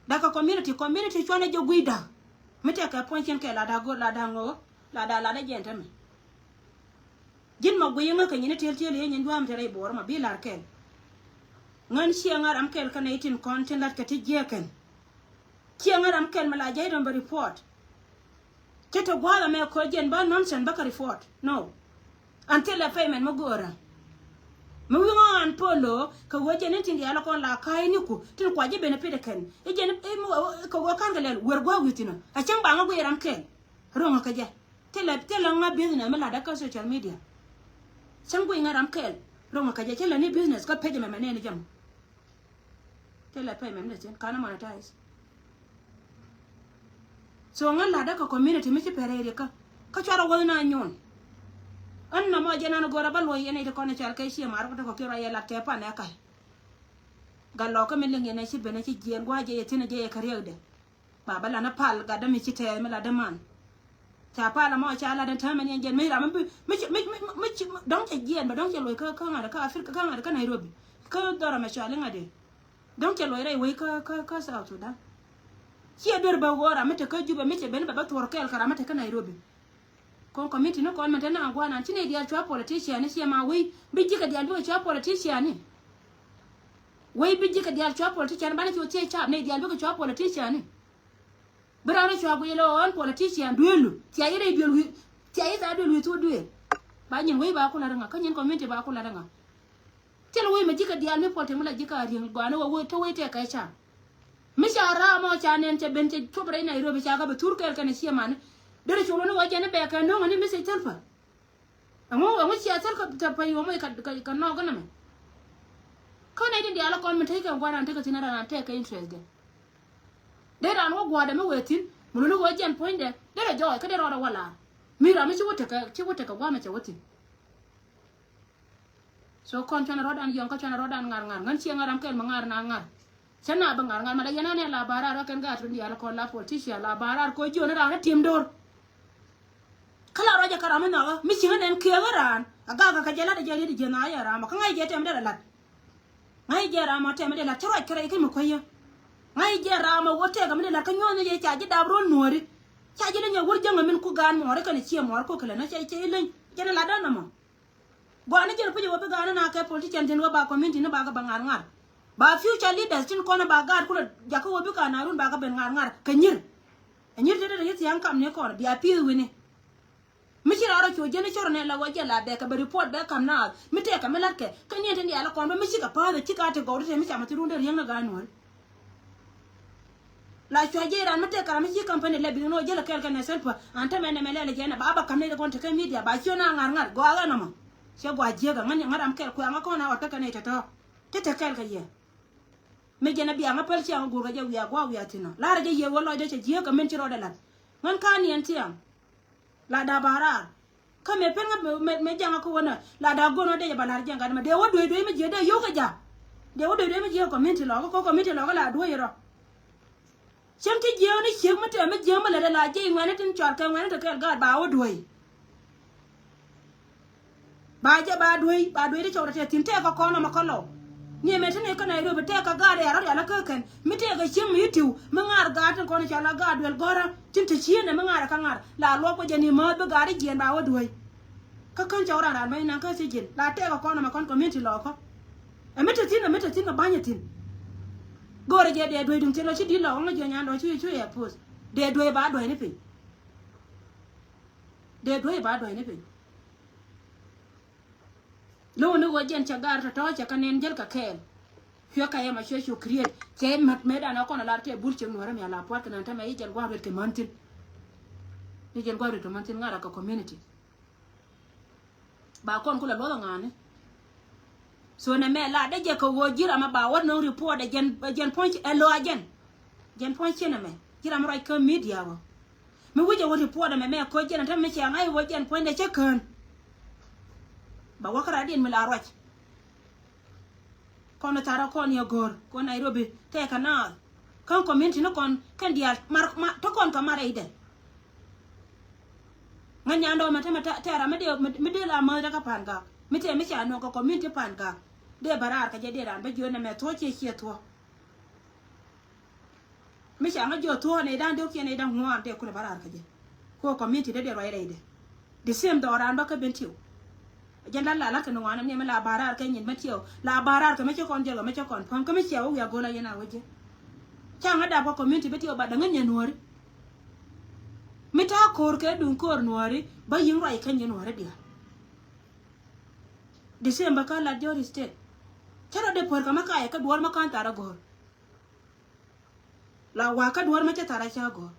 Da̱k kɛ community, community cuanɛ jɛ gui̱c da̱k. Mi tɛk kɛ puɔ̱ny cin kɛ la da̱k go̱r la da̱k ŋo̱o̱k la da̱k la da̱k jɛn tämɛ. Ji̱n mɔ guiy ŋä kɛ nyin itel tiel i̱ nyin dua̱a̱m te rɛy buɔɔr mɔ bi la̱r kɛl. Ŋän ciɛ ŋa̱ ram kɛl kä nɛy tin kɔn tin la̱t kɛ ti jiɛɛkɛn. Ciɛ ŋa̱ ram kɛl mi la jɛy dɔ̱ŋ bɛ report. Cä te gua̱a̱th ɛmɛ koc jɛn bä nonsense bä kɛ report. No. Until a payment mi go̱o̱rä. Mi wi̱ŋ ɣɔ̱ɔ̱n polo kɛ ɣöö jɛn in tin diaal kɔn la ka̱a̱cniku tin kua ji̱ benefit kɛn. I̱ jɛn i̱ mi kɛ ɣöö ka̱n kɛ lɛl wer gua̱a̱k wi̱i̱ thi̱n ɔ. A cäŋ ba ŋä guiy ram kɛl. Ro̱ŋä kɛ jɛ. Thilɛ, thilɛ ŋa business mi latdä kä social media. Cäŋ guiy ŋa ram kɛɛl. Ro̱ŋä kä jɛ, thilɛ ni business kä page mɛmɛ nɛɛni jɛ mɔ. Thilɛ page mɛmɛ ni thi̱n, kanɛ monetize. So ŋa latdä kä community mi ci pɛrɛ ri kä. Kä cuarɛ wäth na nyuɔn. Ɣän nɔmɔ jɛ nan go̱rä bä luɔ̱c yɛn iti kɔn ical kɛ ciɛ mar kä tekɔ kiɛ ruac yɛ lat kɛ pan ɛ ka̱c. Gat lɔkä mi liŋ yɛn ɛ ci ben ɛ ci jiɛɛn gua̱a̱c jɛ yɛ thi̱n ɛ jɛ yɛ kä riɛkdɛ. Ba bä lanä pal gatdä mi ci tɛɛth mi latdä man. Ca pal ɛmɔ ca latdä täämɛ ni ɛn jɛn mi ram mi mi mi mi dɔ̱ŋ cɛ jiɛɛn bɛ dɔ̱ŋ cɛ loc kä kä ŋa̱t kä Africa kä ŋa̱t kä Nairobi. Kä dhɔrɔ mɛ cɔal iŋa̱t i̱ dɔ̱ŋ cɛ loc rɛy wec kä kä kä South Sudan. Ciɛ duer bä ɣöö ram mi te kä Juba mi cɛ ben bɛ bä thuɔr kɛɛl kä ram mi te kä Nairobi. Kɔn community ni kɔn mɛn te na guanan ci nɛy diaal cua politician ni ciɛ ma wei bi ji̱ kɛ diaal bikɛ cua politician ni. Wei bi ji̱ kɛ diaal cua politician banɛ ci wä thiec cap nɛy diaal bikɛ cua politician ni. Bi raan cua guic lɛ ɣɔn politician duelu thia yi rɛy duel wi̱i̱ thia yi thaa duel wi̱i̱ thuk duel. Ba nyin wei ba kula ri ŋa kä nyin community ba kula ri ŋa. Thil wec mɛ ji̱ kɛ diaal mi puɔl te mi la ji̱ ka riɛŋ gɔaa ni wä wee te wec tɛk kɛ ca. Mi ca raam ɔ ca nɛn cɛ ben cɛ cuɔp rɛy Nairobi ca kɛ bɛ thur kɛɛl kɛn ɛ ciɛ mani. Derɛ col wä ni wä jɛn ni bɛ kɛ no̱o̱ŋ ni mi cɛ thil pä. Ɛŋu ɛŋu cia thil kɛ pä yom wec kɛ nɔɔk gɛ nɛmɛ. Kä nɛy tin diaal kɔn mi tekɛ gua̱ran tekɛ thin ɛ ran tɛk kɛ interest dɛ. Dee raan wä gua̱dɛ mi wee thi̱n mi luni wee jɛn puɔ̱nydɛ derɛ jɔɔc kä dee rɔɔdɛ wä laar. Mi ram mi ci wä tekɛ ci wä tekɛ gua̱a̱mɛ cɛ wä thi̱n. So kɔn cuanɛ rɔ̱dan yɔ̱ŋ kä cuanɛ rɔ̱dan ŋa̱r ŋa̱r ŋän ciɛ ŋa̱r ram kɛl mi ŋa̱r na ŋa̱r. Cä na bi ŋa̱r ŋa̱r malɛ yɛn anɛ la ba̱a̱r raar wä kɛn gaat run diaal kɔn la politician la ba̱a̱r raar koc jiɔni raan ɛ tim do̱r. Kä la ruacɛ kä ram mi nhɔkä mi ci̱ŋä nɛn kiɛɛk ɛ raan a gak kɛ kɛ jɛ lat ɛ jɛ riet ɛ jiɛn a yɛ ram ɔ kä ŋa̱c jɛ tɛm derɛ lat. Ŋa̱c jɛ ram ɔ tɛm derɛ lat cä ruac kɛ rɛy kä mi kuäyä. Ŋa̱c jɛ ram ɔ wä tɛk ɛ mi derɛ lat kä nyuɔ̱th ni jɛ ca ji̱ dap ruɔ̱n nuɔ̱ɔ̱ri. Ca ji̱ lɛ nyɛ wur jäŋ ɛ min ku gaan muɔɔri kɛn ɛ ciɛ muɔɔri ku kɛ lɛ na cɛ cɛ ileny jɛn ɛ lat dän ɛmɔ. Gɔaa ni jɛn puc ɛ wä bi gaat ni na kɛ politician tin wä ba community ni ba kɛ ba ŋa̱r ŋa̱r. Ba future leaders tin kɔn ɛ ba gaat kulɛ jakä wä bi gaat na run ba kɛ ben ŋa̱r ŋa̱r kɛ nyir. Ɛ nyir te te te yi thia̱a̱ŋ kam ni kɔn bia pi̱i̱th wi̱ni. Mi ci rɔɔdɛ cu jiɛn i̱ cɔr nɛ la wä jɛ la bɛ kɛ bɛ report bɛ kam naath mi tɛkɛ mi la̱tkɛ kä niɛn tin diaal kɔn bä mi cikɛ pa̱a̱th ɛ cikɛ a ti gɔw ti te mi camɛ ti rundɛ riäŋ ni gaat nuɔ̱ɔ̱ri. La cua jiɛc ran mi tɛk kɛ ram mi ci company lɛ bikɛ ni wä jälɛ kɛɛl kɛ nɛ sɛl pä an tämɛ nɛmɛ lɛl jɛ nɛ ba bä kam nɛy ti kɔn tekɛ media ba ciö na ŋa̱r ŋa̱r gɔaa ɣän nɔmɔ. Cɛ gɔaa jiäkä ŋän ŋän ram kɛɛl kuɛ ŋä kɔn a ɣɔt kä kɛ nɛy tɔ̱tɔ̱. Ti te kɛɛl kɛ yɛ. Mi jɛn a bia ŋä päl ciaŋ guur kɛ jɛ wiaa gua̱a̱k wiaa thi̱n ɔ la̱rä jɛ yɛ wä lɔcdä cɛ jiäkä min ci rɔɔdɛ la̱t. Ŋän ka̱n niɛn thiaŋ. La da ba raar. Kä mëë pen ŋä mëë jaŋä kä wänä la da go̱n wä dee jɛ ba la̱r jiɛn gat mɛ dee wä duee duee mi jiɛ dee yio̱w kɛ ja̱. Dee wä duee duee mi jiɛ community lɔkä kä community lɔkä la duee rɔ. Cäŋ ti jiɛ wä ni ciek mi tɛm mi jiɛ mi lät la jiɛ iŋuɛni tin cual kɛ ŋuɛni te kɛɛl gaat ba wä duee. Ba jɛ ba duee ba duee ti cɔwdɛ tɛ thi̱n tɛɛk kɛ kɔn ɔmɔ kä lɔw. Ni ɛmɛ ti ni kä Nairobi tɛɛk kɛ gaat ɛ rɔ̱ rial kä kɛn mi tɛɛk kɛ cieŋ mi tiw mi ŋaar gaat tin kɔn cɔl a gaat duel gɔ̱rä tin te cieen ɛ mi ŋaar ɛ kä ŋaar la luɔk kɛ jɛ ni määth bi gaat i̱ jiɛn ba wä duee. Kä kän cɔw ran ran bä inaŋ kä thiec ji̱n la tɛɛk kɛ kɔn ɔmɔ kɔn community lɔkä. Ɛ mi te thi̱n ɛ mi te thi̱n kɛ ba̱nyɛ thi̱n. Go̱o̱rɛ jɛ dee duee duŋ thi̱n lɔ ci di̱t lɔkä ŋä jiɔ nyan dɔ̱ cu cu yɛ poth dee duee ba duee ni piny. Dee duee ba duee ni piny. Lo̱wä ni ɣöö jɛn cɛ gar tɔ̱tɔ̱ cɛ kä nɛn jäl kɛ kɛɛl. Cuɛ kɛ yɛ ma cuɛ cu create cɛ mat mëëdan a kɔn a lar tɛ bul cieŋ nuɔ̱rä mi a la pua̱t kɛ nan tämɛ i̱ jɛn gua̱a̱r ruet kɛ män thi̱n. I̱ jɛn gua̱a̱r ruet kɛ män thi̱n ŋa̱r a kɛ community. Ba kɔn kulɛ luɔth a ŋa̱a̱ni. So nɛ mɛ la dee jɛ kɛ ɣöö ji̱ ram a ba wä no̱o̱ŋ report ɛ jɛn ɛ jɛn puɔ̱ny ɛ lo̱ a jɛn. Jɛn puɔ̱ny cienɛ mɛ ji̱ ram ruac kä media wä. Mi wi̱cɛ wä report ɛmɛ mɛ koc jɛn ɛn tämɛ mi ciɛ ŋa̱c wä jɛn puɔ̱nydɛ cä kään. Ba wä kä radiɛn mi la ruac. Kɔn tharä kɔn yɛ go̱o̱r kɔn Nairobi tɛɛkä naath. Kä community ni kɔn kɛn diaal mar, mar, te kɔn kɛ mar rɛydɛ. Ŋäc nyandɔɔ mɛ te mɛ te, te ram mi dee, mi dee la mäth te kä Pangak. Mi te mi ca nɔk kɛ community Pangak. Dee bɛ raar kɛ jɛ, dee ran bä jiö nɛ mɛ thuɔ ciɛ ciɛ thuɔ. Mi ca ŋä jiö thuɔ nɛ idan dee kiɛ nɛ idan ŋuan dee kulɛ bä raar kɛ jɛ. Ko community dee dee ruac rɛydɛ. The same dhɔran bä kä ben tiw. Jɛn la la la kɛ ni ŋuan ni mi la barar kɛ nyin mɛ tiw. La barar kɛ mɛ cɛ kɔn jɛ lɔ mɛ cɛ kɔn pam kä mi cɛ wä wiak gola yɛn a wä jɛ. Ca ŋä dap kɛ community bɛ tiw ba daŋä nyɛ nuɔri. Mi ta kor kɛ duŋ kor nuɔri ba yiŋ ruac kɛ nyɛ nuɔri diaal. The same bä kä la Jɔri State. Cɛ rɔ dee puɔr kɛ mɛ kayɛ kä duɔr mɛ kan thar a go̱r. La wa kä duɔr mɛ cɛ thar a ca go̱r.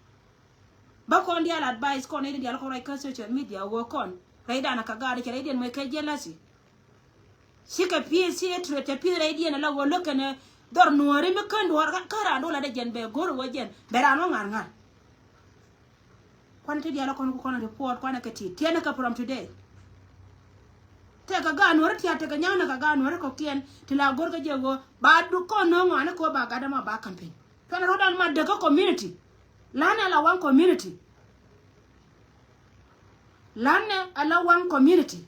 Bä kɔn dial advice kɔn rɛy dial kɔn rɛy kä social media wä kɔn rɛy dan ka gari cɛ rɛy diɛn mɛ kɛ jealousy. Cikɛ pieth ci hatred cɛ pieth rɛy diɛn la wä lo̱k kɛn dhɔr nuɔri mi kän duɔr kä ran dola dɛ jɛn bɛ go̱r wä jɛn bɛ ran wä ŋar ŋar. Kuan ti dial kɔn ku kɔn report kuan kɛ ti tiɛn kɛ from today. Tɛkɛ gaat nuɔri tiat tɛkɛ nyaŋ nɛ kɛ gaat nuɔri kɔkiɛn ti la go̱r kä jɛ wä ba du kɔn no̱o̱ŋ ŋɔani kɛ wä ba gat dämɔ ba campaign. Cuanɛ rɔ̱dan ma däk kä community. Lanɛ la waŋ community. Lanɛ a la waŋ community.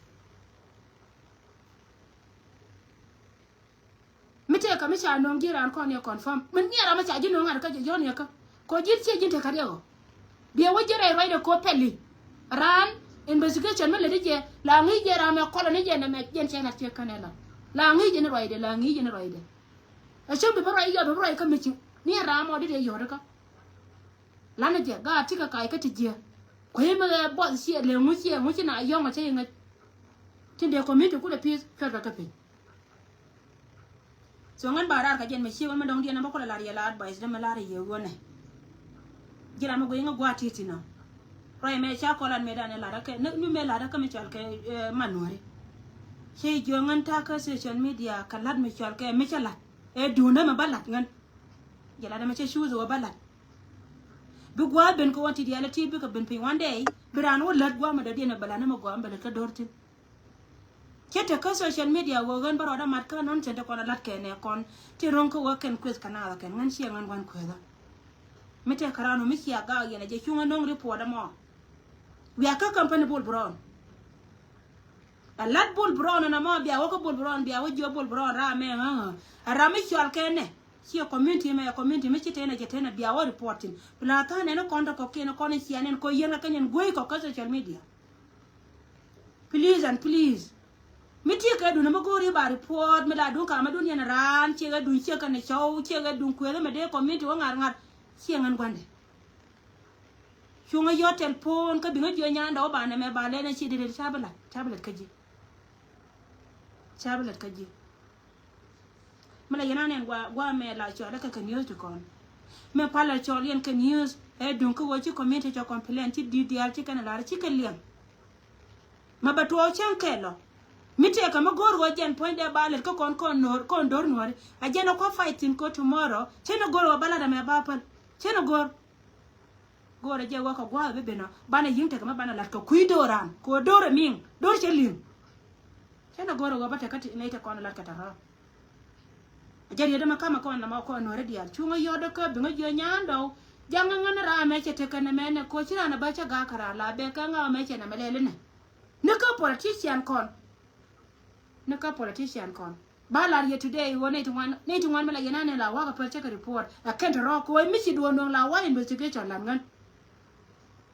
Mi tëëkä mi ca nöŋ ji̱ raan kɔn yɛ confirm. Min niɛ ram mi ca ji̱ nöŋ ŋa̱t kä ji̱ yɔ̱n yɛ kä. Kɔ ji̱ ciɛ ji̱n te kä riɛk ɔ. Biɛ wä ji̱ rɛy ruacdɛ kɔ pɛli. Raan investigation mi lät i̱ jɛ la ŋi̱i̱c jɛ ram mɛ kɔlɔ ni jɛ nɛmɛ jɛn cɛ lat ciɛ känɛ la. La ŋi̱i̱c jɛ ni ruacdɛ, la ŋi̱i̱c jɛ ni ruacdɛ. Ɛ cäŋ bi bä ruac yɔt bi bä ruac kä mi ci. Niɛ ram ɔ dit yɛ yɔt kä. Lanɛ jɛ gaat ti kɛ kac kä ti jiɛ. Kuecä mi ɛ buɔth ciɛ lɛ ŋu ciɛ ŋu ci na yɔŋ ɔ cä iŋäc. Tin dee community kulɛ pi̱i̱th cuɛt kɛ kä piny. So ŋän ba raar kä jɛn mɛ ciek wä mɛ dɔ̱ŋ diɛn ɛn bä kulɛ lar yɛ la advice dämɛ lar yɛ ɣöö nɛ. Ji̱ ram mi guiy ŋä gua̱a̱t ti̱ti̱ nɔ. Ruac mɛ ca kɔlan mɛ dan ɛ lar kä ni mɛ lar kä mi cɔal kɛ man nuɔ̱ri. Cɛ jiɔ̱ɔ̱ŋ ŋän ta̱a̱ kä social media kɛ lat mi cɔal kɛ mi cɛ lat ɛ duundä mɛ bä lat ŋän. Jɛ lat ɛmɛ cɛ cuuth ɛ wä bä lat. Bi gua̱a̱ ben kɛ ɣöö ti diaal ɛ ti bikɛ ben piny one day bi raan wä lät gua̱a̱ mɛ dɔ̱diɛn ɛ bä lat ni mɛ gua̱a̱ mɛ bä lät kä do̱r thi̱n. Cɛ te kä social media wä ɣän bä rɔɔdä mat kä nɔn cɛn te kɔn a lat kɛn ɛ kɔn ti ro̱ŋ kä wä kɛn kueth kɛ naath ɛ kɛn ŋän ciɛ ŋän gua̱n kuethä. Mi tɛk kä raan wä mi cia gaak yɛn ɛ jɛ cuŋ ɛ no̱ŋ report ɛmɔ. Wiakä company Bol Brown. A lat Bol Brown ɛn ɛmɔ bia wä kä Bol Brown bia wä jiɔ Bol Brown ram mɛ ɣäŋä. A ram mi cual kɛn nɛ ciɛ community mɛ community mi ci tenɛ jɛ tenɛ bia wä report in. Bi la tha̱a̱n ɛn kɔn tɔ kɔkiɛn kɔn in cia nɛn kɔ yɛn kɛ kɛn in guey kɔ kä social media. Please and please. Mi tiɛ kɛ dun mi go̱o̱ri ba report mi la dun ka mi dun yɛn raan ciɛ kɛ dun ciɛ kɛ ni cɔw ciɛ kɛ dun kueth mi dee community wä ŋar ŋar. Ciɛ ŋän gua̱ndɛ. Cuŋä yɔ telephone kä biŋä jiɔ nyandɛ wä ba nɛmɛ ba lɛn ɛ ci dee ca bi lat ca bi lat kä ji̱. Ca bi lat kä ji̱. Mi la yɛn a nɛn gua gua mɛ la cɔl ɛ kɛ kɛ news ti kɔn. Mɛ pal la cɔl yɛn kɛ news ɛ duŋ kä wä ci community cɔ complain ci di̱t diaal ci kɛn a lar ci kɛ liɛŋ. Ma bɛ tuɔɔk cäŋ kɛɛl ɔ. Mi tëëkä mi go̱o̱r ɣöö jɛn puɔ̱nydɛ ba lät kä kɔn kɔn no̱r kɔn do̱r nuɔ̱ri a jɛn ɛ kɔ fight thi̱n kɔ tomorrow cä ni go̱o̱r ɣöö ba lat ɛmɛ ba päl cä ni go̱o̱r. Go̱o̱r ɛ jɛ wä kɛ gua̱a̱th bi ben ɔ banɛ yi̱ŋ tekɛ mi banɛ lat kɛ kui̱ do̱ran kɛ ɣöö do̱r ɛ mi̱i̱ŋ do̱r cä li̱ŋ. Cä ni go̱o̱r ɣöö bä tekɛ ti nɛy te kɔn lat kɛ te rɔ̱. Jɛ riet dämɛ kamɛ kɔn nɔmɔ kɔn nuɔ̱ri diaal cuŋä yɔt däkä biŋä jiɔ nyaan dɔw. Jaŋä ŋän ram mɛ cɛ tekɛ nɛ mɛnɛ koci ran a bä cɛ gak kɛ ran la bɛ kɛ ŋaw mɛ cɛ nɛ mɛ lɛli nɛ. Ni kä politician kɔn. Ni kä politician kɔn ba lar yɛ today wä nɛy ti ŋuan nɛy ti ŋuan mɛ la yɛn anɛ la wakɛ pɛl cɛ kɛ report ɛ kɛn te rɔɔk kɛ wä mi ci duɔ̱ɔ̱n duɔ̱ɔ̱ŋ la wa investigation lan ŋän.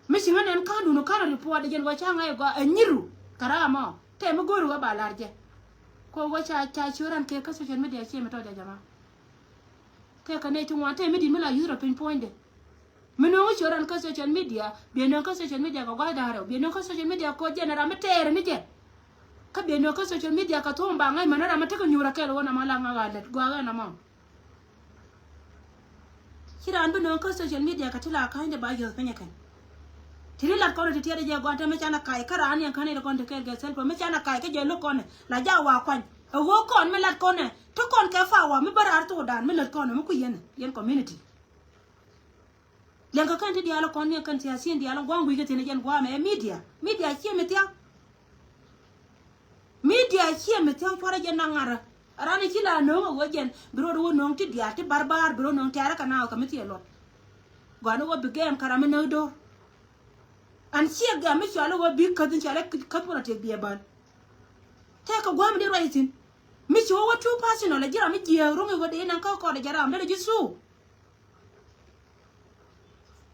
Mi ci ŋän ɛn ka̱n dun ka̱n report jɛn wä ca ŋa̱c gɔaa ɛ nyiru kɛ ram ɔ tɛ mi go̱o̱ri wä ba lar jɛ. Ko wä ca ca ciöran kɛ kä social media ciɛ mi tɔc a jama. Tɛ kä nɛy ti ŋuan tɛ mi dit mi la yuth rɔ piny puɔ̱nydɛ. Mi nöŋ ciöran kä social media biɛ nöŋ kä social media kɛ gua̱c da̱rɛ biɛ nöŋ kä social media ko jɛn ram mi tɛɛrɛ ni jɛ. Kä biɛ nöŋ kä social media kɛ thuɔ̱ɔ̱m ba ŋa̱c män ram mi tekɛ nyuur a kɛl wä na ma la ŋa̱c a lät gua̱a̱k ɛn amɔ. Ci raan bi nööŋ kä social media kä ti la ka̱ny de ba yöth piny ɛ kɛn. Ti ri lat kɔn ti tiɛt jɛ gua̱n te mi canɛ ka̱y kä raan yɛn kä ni kɔn ti kɛɛl kɛ cell phone mi canɛ ka̱y kä jɛ lo̱k kɔn la ja wa kuany. Ɛ ɣöö kɔn mi lat kɔn ɛ ti kɔn kɛ fa wa mi bä raar thok dan mi lät kɔn ɛ mi ku yɛn ɛ yɛn community. Liɛŋ kä kɛn ti diaal kɔn ni kɛn siasin diaal gua̱a̱ŋ gui̱c kä thi̱n jɛn gua̱a̱mɛ ɛ media. Media ciɛ mi thia̱k. Media ciɛ mi thia̱k cuarɛ jɛn na ŋarä. Ran i̱ ci la no̱o̱ŋ a wä jɛn bi rot wä no̱o̱ŋ ti diaal ti barbar bi rot no̱o̱ŋ ti arä kɛ naath kɛ mi thiɛ luɔt. Gɔaa ni wä bi gɛɛm kɛ ram mi näk do̱r. An ciɛ gɛm mi cɔal i̱ wä bi käth in cɔal i̱ käth wä la tiɛk biɛ bäl. Tɛkɛ gua̱a̱m di ruac ithin. Mi ci wä wä too personal a ji̱ ram mi jiääk ro̱ŋ i̱ wä dee inaŋ kä kɔɔdɛ jɛ ram dee ji̱ thuu.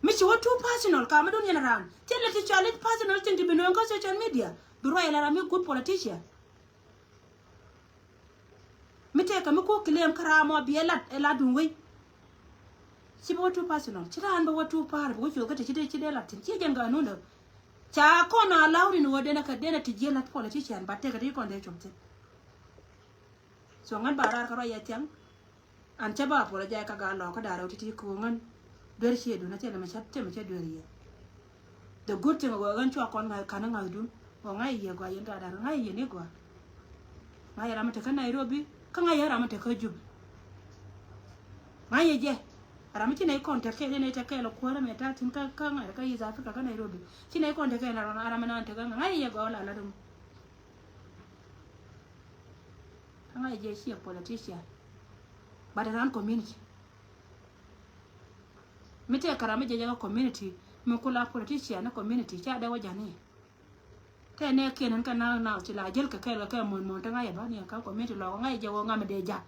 Mi ci wä too personal ka mi dun yɛn raan. Thil lɛ ti cɔal i̱ personal thing ti bi no̱o̱ŋ kä social media. Bi ruac ilɛ ram mi good politician. Mi tɛkɛ mi ku claim kä ram mɔ bi ɛ lat ɛ lat dun wei. Ci bi wä too personal. Ci raan bi wä too par bi wä cuoth kä ti ci dee ci dee lat thin. Ci jɛn gaa nundä. Ca kɔn a law rin wä denɛ kä denɛ ti jiɛ lat politician ba tɛkɛ ti kɔn dee cuɔm thin. So ŋän ba raar kä ruac yɛ thiaŋ. An cä ba apologize kä gaa lɔɔkä da̱rɛ wä ti̱ti̱ ko̱o̱ŋän. Duer ciëëdun a thilɛ mɛ cä thilɛ mɛ cä duer yɛ. The good thing wä ɣän cua kɔn ŋa̱ ka̱n ŋa̱thdun. Wä ŋa̱ yɛ gɔaa yɛn gaa da̱rɛ ŋa̱ yɛ yɛn i̱ gɔaa. Ŋa̱ yɛ ram mi tekä Nairobi kä ŋa̱ yɛ ram mi tekä Juba. Ŋa̱ yɛ jɛ. Ram mi ci nɛy kɔn tekɛ nɛy tekɛ lɔ kuäärä mɛ ta̱a̱ thi̱n kä ŋa̱ kä East Africa kä Nairobi. Ci nɛy kɔn tekɛ ram mi naan tekä ŋa̱ yɛ yɛ gɔaa wä la lat rum. Kä ŋa̱ jɛ ciɛ politician. But ran community. Mi tɛk kɛ ram mi jɛ jɛ kä community mi kula politician ni community ca dee wä jani. Tɛ nɛ kiɛn in kä na̱a̱k na̱a̱k ci la jäl kɛ kɛɛl kɛ kɛ muɔ̱n muɔ̱n te ŋa̱ jɛ ba ni kä community lɔk ŋa̱ jɛ wä ŋa̱ mi dee jak.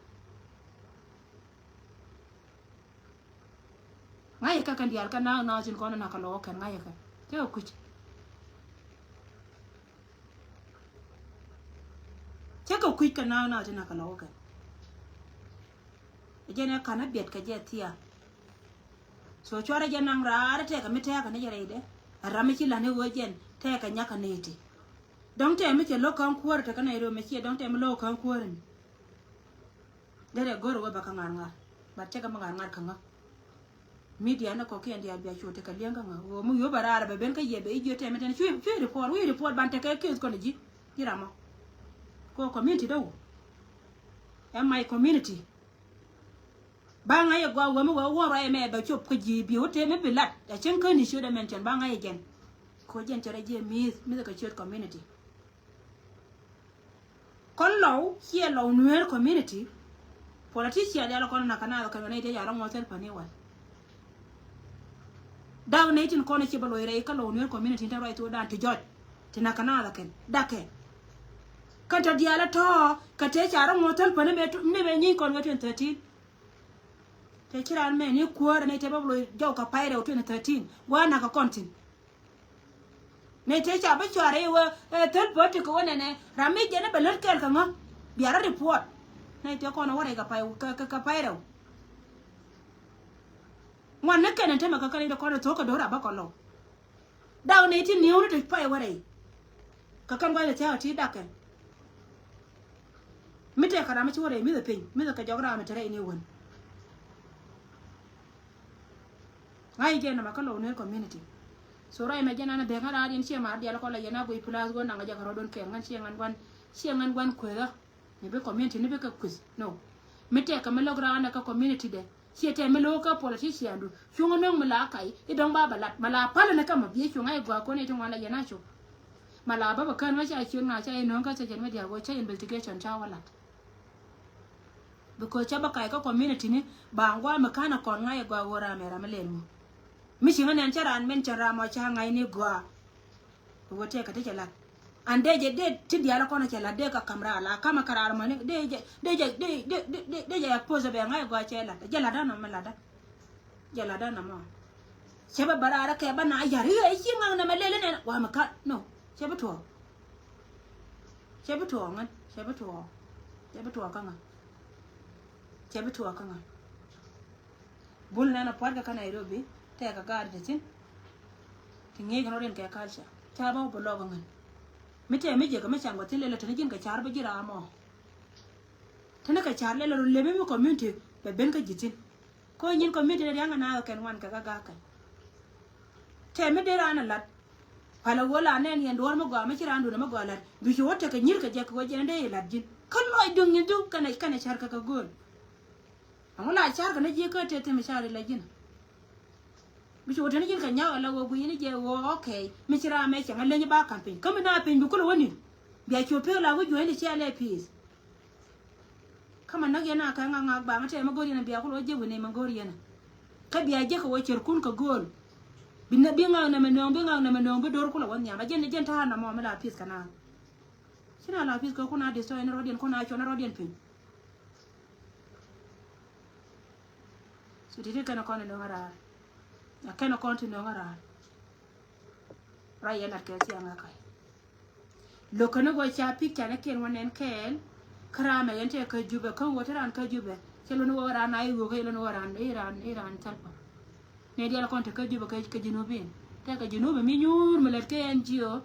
Ŋa̱cä kɛ kɛn diaal kɛ na̱a̱k na̱a̱k tin kɔn na kɛ lɔk kɛn ŋa̱cä kɛ. Cä kɛ kui̱c. Cä kɛ kui̱c kɛ na̱a̱k na̱a̱k tin na kɛ lɔk kɛn. Jɛn ɛ ka̱n a biɛt kɛ jɛ thia. So cuarɛ jɛ naŋ raar tɛkɛ mi tɛkɛ ni jɛ rɛydɛ. Ɛ ram mi ci la̱t ni ɣöö jɛn tɛkɛ nyakä nɛy ti. Dɔ̱ŋ tɛm mi cɛ lo̱k käŋ kuäärä tekɛ nɛy röm mi ciɛ dɔ̱ŋ tɛm mi lo̱k käŋ kuäärä ni. Derɛ go̱r wä bɛ kä ŋa̱r ŋa̱r. But cɛ kɛ mi ŋa̱r ŋa̱r kä ŋä. Media ni kɔkiɛn diaal bia cu tekɛ liɛŋ kä ŋä. Ɣöö mi wi̱i̱ wä bɛ raar bɛ ben kä yɛ bɛ i̱ jiöt tɛm mi tɛn cui̱ cui̱ report wi̱i̱ report ban tekɛ case kɔn ji̱. Ji̱ ram mɔ. Kɛ community dɔw. Ɛ my community. Ba ŋa̱c ɛ gɔaa wä mi wä wä ruac ɛmɛ bɛ cop kä ji̱ bi wä tëë mi bi lat. A cieŋ kä ni ciöt ɛmɛn cɛn ba ŋa̱c ɛ jɛn. Kɛ wä jɛn cɛ rɛ jiɛ mi̱i̱th mi̱th ɛ kɛ ciöt community. Kɔn lɔw ciɛ lɔw Nuer community. Politician dial kɔn na kɛ naath kɛn kɛ nɛy ti ca rɔ ŋuɔth thil päni wal. Dak nɛy tin kɔn ci bä loc rɛy kä lɔw Nuer community te ruac thok dan ti jɔc ti na kɛ naath kɛn dakɛ. Kɛn tɔ dial tɔ kɛ te ca rɔ ŋuɔth thil päni mɛ ni mɛ nyieny kɔn kɛ twenty thirteen. Te ci raan mɛ ni kuäär nɛy te bä bä loc jɔw kɛ pay rɛw twenty thirteen gua̱a̱ na kɛ kɔn thin. Nɛy tëë ca bä cuarɛ i̱ wee ɛ thil pä ti kɛ wä nɛnɛ ram mi jɛn ɛ bɛ lät kɛɛl kɛ ŋä. Bia rɔ report. Nɛy tëë kɔn ɛ wä rɛy kɛ pay kɛ kɛ pay rɛw. Ŋuan ni kɛn ɛn tämɛ kɛ kɛn i̱ dee kɔn ɛ thok kɛ do̱r a bä kɔ lɔw. Dak nɛy ti ni̱ew ni ti pay wä rɛy. Kɛ kɛn gua̱c ɛ thia̱a̱k ɛ ti dak kɛn. Mi tëë kɛ ram mi ci wä rɛy mi̱th ɛ piny mi̱th ɛ kɛ jɔk ram ɛ te rɛy ni wän. Ŋa̱c jɛ nɔmɔ kä lɔw Nuer community. So ruac mɛ jɛ nan bek ŋa̱ raar yɛn ciɛ mar dial kɔl a yɛn a guic plus ɣöö naŋ jɛ kɛ rɔ̱dun kɛɛl ŋän ciɛ ŋän guan ciɛ ŋän guan kuekä. Ni bi community ni bi kɛ kueth no. Mi tɛk kɛ mi lo̱k raan ɛ kä community dɛ ciɛ tɛk mi lo̱k kä politician du cuŋ nöŋ mi la kac i̱ dɔ̱ŋ ba bɛ lat mɛ la pal ni kä mɛ biɛ cuŋ a i̱ gɔaa kɔn i̱ ti ŋuan la yɛn a cop. Mɛ la bä bɛ kän ŋä ca ciöt ŋa ca i̱ nöŋ kä social media ɣöö ca investigation ca wä lat. Because cä bä kac kä community ni ba ŋuam mi ka̱n a kɔn ŋa̱c ɛ gɔaa ɣöö ram ɛ ram ɛ lɛl ŋu. Mi ci ŋä nɛn cä raan min cɛ ram ɔ ca ŋa̱c ni gɔaa. Ɣöö tëëkɛ ti cɛ lat an dee jɛ dee ti diaal kɔn cɛ lat dee kɛ ka̱m raar la ka̱mɛ kɛ raar mɔni dee jɛ dee jɛ dee dee dee jɛ expose bɛ ŋa̱c ɛ gɔaa cɛ lat jɛ lat dan ɔ mi lat dan. Jɛ lat dan ɔ mɔ. Cɛ bä bä raar kɛ bä na yar i̱ ɣɛ ci ŋa̱k nɛmɛ lɛl inɛn wa mi ka̱n no. Cɛ bi tuɔɔk. Cɛ bi tuɔɔk ŋän cɛ bi tuɔɔk. Cɛ bi tuɔɔk kä ŋä. Cɛ bi tuɔɔk kä ŋä. Bul nɛn a pua̱tkɛ kä Nairobi tɛkɛ gaat ti thi̱n. Ti ŋi̱i̱c kɛ nɔ rin kɛ culture ca bä wä bä lɔk ŋän. Mi tɛɛ mi jiɛkɛ mi can kɛ thi̱n lɛl a te ni ji̱n kɛ car bä ji̱ ram ɔ. Te ni kɛ car lɛl a run lemi mi community bɛ ben kä ji̱ thi̱n. Kä nyin community ni ria̱ŋ a naath kɛn wan kɛ kä gak kɛn. Tɛɛ mi dee raan a lat. Palä ɣöö la nɛn yɛn duɔ̱ɔ̱r mi gɔaa mi ci raan duundɛ mi gɔaa lat bi ci wä tekɛ nyi̱r kɛ jɛ kɛ ɣöö jɛn dee ilat ji̱n kä lɔc duŋ nyin du kɛnɛ kɛnɛ car kɛ kɛ gööl. Ɛŋu la car kɛ ni ji̱ kä tëë thim car ilat ji̱n. Bi ci wä te ni ji̱n kɛ nyak ala ɣöö gui̱n ni jɛ ɣöö okay mi ci raan mɛ cɛ ŋa leny ba ka̱m piny kä mi na piny bi kulɛ wä ni̱n. Bia ci wä pek la wä juɔ̱ɔ̱ny ni cia lɛ pi̱i̱th. Kä mɛ näk yɛn a kɛ ŋak ŋak baŋ tɛmɛ go̱r yɛn a bia kulɛ wä jek wi̱n ɛmɛ go̱r yɛn a. Kä bia jek kɛ wä cɛr kun kɛ gööl. Bi nɛ bi ŋak nɛmɛ nööŋ bi ŋak nɛmɛ nööŋ bi do̱r kulɛ wä nhiam a jɛn jɛn ta̱a̱ nɔmɔ mi la pi̱th kɛ naath. Ci na la pi̱th kɛ kun a destroy ni rɔ̱diɛn kun a cuɔn ni rɔ̱diɛn piny. So ti̱ti̱ kɛn kɔn ti nööŋ a raar. A kɛn kɔn ti nööŋ a raar. Ruac yɛn lat kɛ thiaŋ a ka̱c. Lo̱k kä ni gɔaa ca picture ni kiɛn wä nɛn kɛɛl. Kä ram ɛ yɛn tɛ kä Jubɛ kä wä ti ran kä Jubɛ. Cɛ lon wä ran a i̱ wä kä lon wä ran i̱ ran i̱ ran thɛl pa. Nɛ dial kɔn te kä Jubɛ kä kä Junubin. Tɛ kä Junubin mi nyuur mi lɛt kɛ N G O.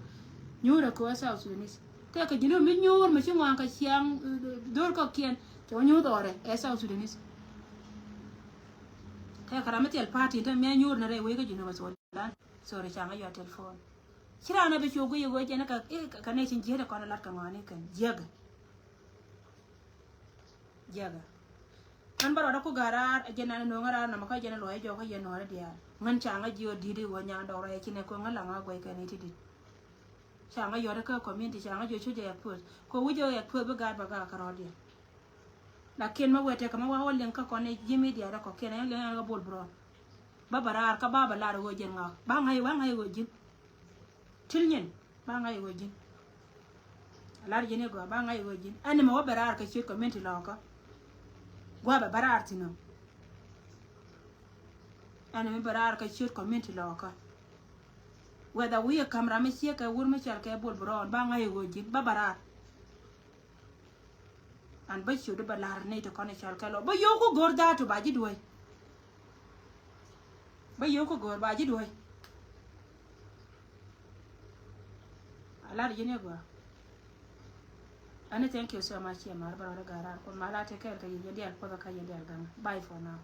Nyuur ɛ kɛ wä South Sudanese. Tɛ kä Junubin mi nyuur mi ci ŋuan kä ciaŋ, eh, dho̱r kɔkiɛn. Cɛ wä nyuur dhɔrɛ ɛ South Sudanese. Tɛ kä ram mi thil party tɛ mi a nyuur ni rɛ wee kä Junubɛ Sudan. Sorry, caŋ a yɔ telephone. Ci raan a bi cu guiy ɣöö jɛn kä, kä, kä nɛ ci jiɛt kɔn lat kɛ ŋɔni kɛn jiäk. Jiäk. Ŋän bä rɔɔdä ku ga̱raar a jɛn an no̱o̱ŋ a raar namä kä jɛn a luɔc jɔk kä yɛn nuɔ̱ɔ̱rä diaal. Ŋän caŋ a jiö di̱t i̱ ɣöö nyan dɔk rɔy ci nɛ ko̱ŋ a laŋ a guɛy kɛn i̱ ti di̱t. Caŋ a yɔt kä community caŋ a jiö cu jɛ expose. Ko wi̱c jɛ expose bi gaat bä gaat kä rɔɔdiɛn. Lakin ma wee tekɛ ma wa wä liŋ kä kɔn i̱ ji̱ media rɛ kɔkiɛn a yɛn liŋ yɛn kä bol bro. Ba bɛ raar kä ba bɛ lar ɣöö ji̱n ŋak ba ŋa̱c ba ŋa̱c ɣöö ji̱n. Til nyin ba ŋa̱c ɣöö ji̱n. Lar ji̱n i̱ gɔaa ba ŋa̱c ɣöö ji̱n ɛn ni mɛ wä bɛ raar kä ciöt community lɔɔkä. Gua̱a̱ bɛ bɛ raar thi̱n ɔ. Ɛn ni mɛ bɛ raar kä ciöt community lɔɔkä. Whether wi̱i̱ ɛ ka̱m ram mi ciek kɛ wur mi cɔal kɛ bol bɛ rɔɔn ba ŋa̱c ɣöö ji̱n ba bɛ raar. An bä ciöt bä la̱r ni ti kɔn i̱ cɔal kɛ lɔ bä yio̱w ku go̱r dha̱a̱tu ba ji̱ duɔ̱i. Bä yio̱w ku go̱r ba ji̱ duɔ̱i. A lar ji̱ ni gɔaa. Ani thank you so much. Yɛ mar bä rɔɔdɛ ga̱raar kun ma la tekɛɛl kɛ yɛ dial puɔth kä yɛ dial gaŋ. Bye for now.